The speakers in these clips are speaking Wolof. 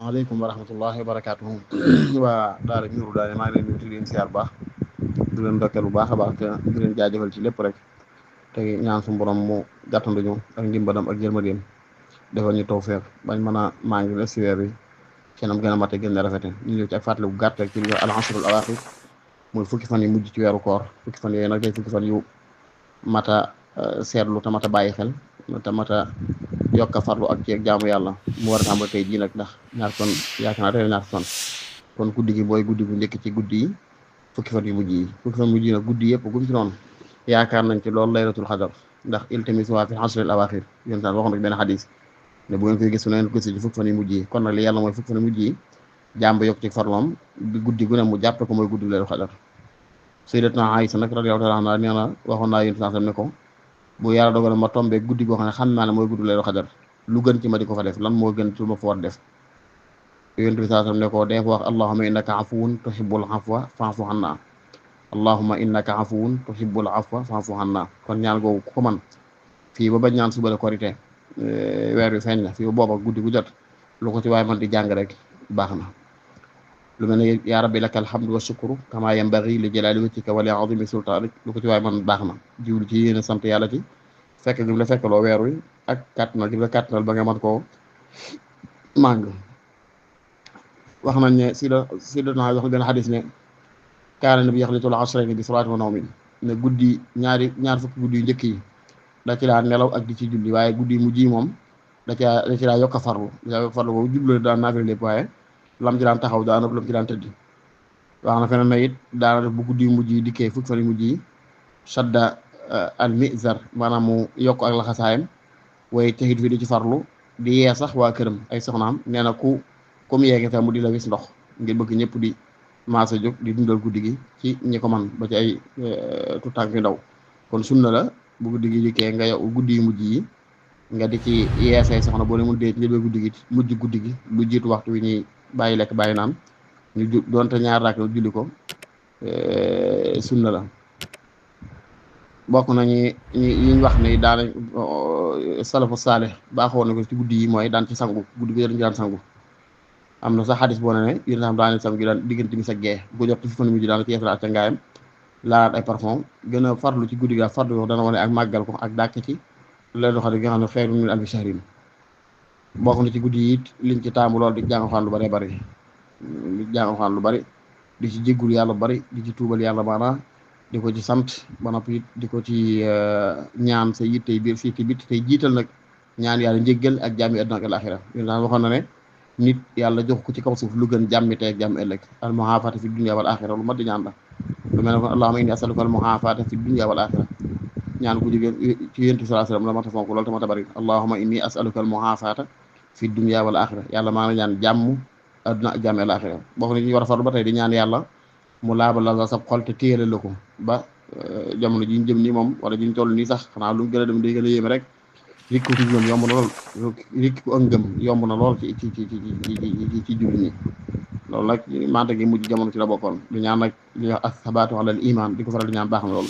aleykum wa rahmatullahi wa barakaatuhu waa daara Nuuru Daara maa ngi leen nuyu di leen siyaar bu baax di leen ndokkeel bu baax a baax te di leen jaajëfal ci lépp rek te ñaan suñu borom mu gàttanduñu ak ndimbalam ak yërmandeem defal ñu tawfeex bañ mën a maa ngi la si weer wi ci nam gën a mate gën a rafete ñu ñëw ci ak fàttali bu gàtt rek ci li ñuy wax al-ashrul awaaxir muy fukki fan yu mujj ci weeru koor fukki fan yooyu nag day fukki fan yu mata seetlu te mata bàyyi xel te mata yokk a farlu ak ci jaamu yàlla mu war a tàmbali tey jii nag ndax ñaar fan yaakaar naa tey ñaar fan kon guddi gi booy guddi gu njëkk ci guddi yi fukki fan yu mujj yi fukki fan mujj yi nag guddi yëpp gum ci noonu yaakaar nañ ci loolu laylatul xadar ndax iltamisuha fil ashril awaaxir yéen daal waxoon rek benn xadis ne bu ngeen koy gis su ngeen ko gis ci fukki fan yu mujj yi kon nag li yàlla mooy fukki fan yu mujj yi jàmb yokk ci farloom bi guddi gu ne mu jàppe ko mooy guddi laylatul xadar sayyidatuna Aysa nag radiyallahu taala anha nee na waxoon naa yéen ne ko bu yàlla dogal ma tombé guddi goo xam ne xam naa ne mooy guddi laylatul xadar lu gën ci ma di ko fa def lan moo gën ci lu ma fa war def yonent bi sallallahu alayhi wasallam ne ko dee fa wax allahumma innaka afuwun tuhibbul afwa fa'fu anna allahumma innaka afuwun tuhibbul afwa fa'fu anna kon ñaan googu ku ko man fii ba bañ ñaan suba la korite weer wi feeñ na fii ba booba guddi gu jot lu ko ci waaye man di jàng rek baax na lu mel ne yaa rabbi lakal hamdu wa shukru kama yanbaghi li jalali wajhika wa li azimi sultanik lu ko ci waaye man baax na jiwlu ci yéen a sant yàlla ci fekk gi la fekkaloo weer wi ak kàttanal gi la kàttanal ba nga mën koo màng wax nañ ne si dana wax benn xadis ne kaana nabi yaxlitul ashrayni bi salaati wa nawmin ne guddi ñaar fukki guddi yu njëkk yi da ci daa nelaw ak di ci julli waaye guddi yu mujj yi moom da ci daa yokk a farlu boobu jublu daan naafila lépp waaye lam ci daan taxaw daana lam ci daan tëddi wax na feneen na it daana def bu guddi yu mujj yi dikkee fukki fan yu mujj yi shadda al mizar maanaam mu yokk ak laxasaayam waaye texit fi di ci farlu di yee sax waa këram ay soxnaam nee na ku comme yeege tam mu di la wis ndox ngir bëgg ñëpp di maasa jóg di dundal guddi gi ci ñi ko man ba ci ay tutànk yu ndaw kon sunna la bu guddi gi dikkee nga yow guddi yu mujj yi nga di ci yee say soxna boo ne mun dee ci njëlbeen guddi gi mujj guddi gi lu jiitu waxtu wi ñuy bàyyi lekk bàyyi naan ñu doonte ñaar raak julli ko sunna la bokk nañu ñu wax ne daanañ salafu saalih baaxoo na ko ci guddi yi mooy daan ci sangu guddi gi dañ daan sangu am na sax xadis boo ne yéen tam daanañ sangu daan diggante mi sa gee bu jot fi fan mujj daan ci yeesalaat ca ngaayam laalaat ay parfum gën a farlu ci guddi gi farlu yoo dana wane ak màggal ko ak dàkk ci leen xam ne nga xam ne xayrun min alfi shahrin bokk na ci guddi yi liñ ci taamu lool di jàng xaan lu bari bari di jàng xaan lu bari di ci jéggul yàlla bari di ci tuubal yàlla maanaam di ko ci sant ba noppi di ko ci ñaan sa yitte biir fii ci bitti tey jiital nag ñaan yàlla njéggal ak jàmmi àdduna ak alaaxira yéen daan waxoon na ne nit yàlla jox ko ci kaw suuf lu gën jàmmi tey ak jàmmi ëllëg al muhaafata fi dunya wal axira lu mat di ñaan la lu mel ne kon allahumma inni as'aluka al muhaafata fi dunya wal axira ñaan ko jógee ci yonent bi sallallahu alayhi wasallam la mat a fonk loolu te mat a bari allahumma inni as'aluka al muhaafata fi dunya wal axira yàlla maa ngi ñaan jàmm àdduna ak jàmmi alaaxira bokk na ci ñu war a farlu ba tey di ñaan yàlla mu laabal la sa xol te téyale la ko ba jamono ji ñu jëm nii moom wala ji ñu toll nii sax xanaa lu mu gën a dem day gën a yéeme rek rikku ci ngëm yomb na lool rikku ak ngëm yomb na lool ci julli ñi loolu nag mante gi mujj jamono ci la bokkoon di ñaan nag li wax as-sabaatu alal iman di ko faral di ñaan baax na lool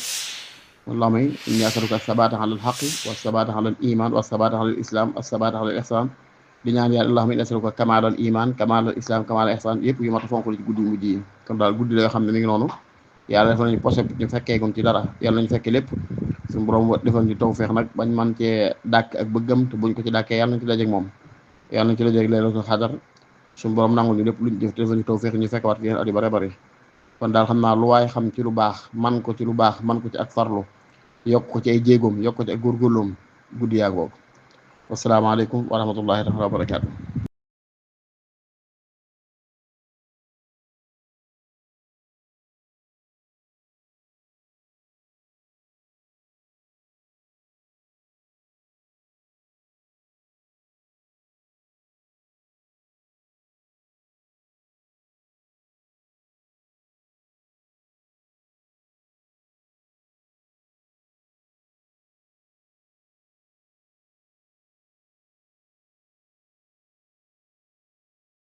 allahumma inni as'aluka as-sabaata alal haqqi was-sabaata alal iman was-sabaata alal islam as-sabaata alal ihsan di ñaan yàlla allahumma inni as'aluka kamaalal iman kamaalal islam kamaalal ihsan yëpp yu mat a fonk ci guddi mujj yi kon daal guddi la yoo xam ne mi ngi noonu yàlla defal nañu posé ñu fekkeegun ci dara yàlla nañu fekke lépp suñu borom defal ñu tawfeex nag bañ man cee dàkk ak bëggam te buñ ko ci dàkkee yàlla nañ ci dajeek moom yàlla nañ ci dajeek laylatul xadar suñu borom nangul ñu lépp luñ jëf te defal ñu tawfeex ñu fekkewaat yeneen at yu bare bari kon daal xam naa lu waaye xam ci lu baax man ko ci lu baax man ko ci ak farlu yokk ko ci ay jéegoom yokk ko ci ak góorgóorloom guddi yaa ngoog wasalaamaaleykum wa rahmatullahi taala wa barakaatu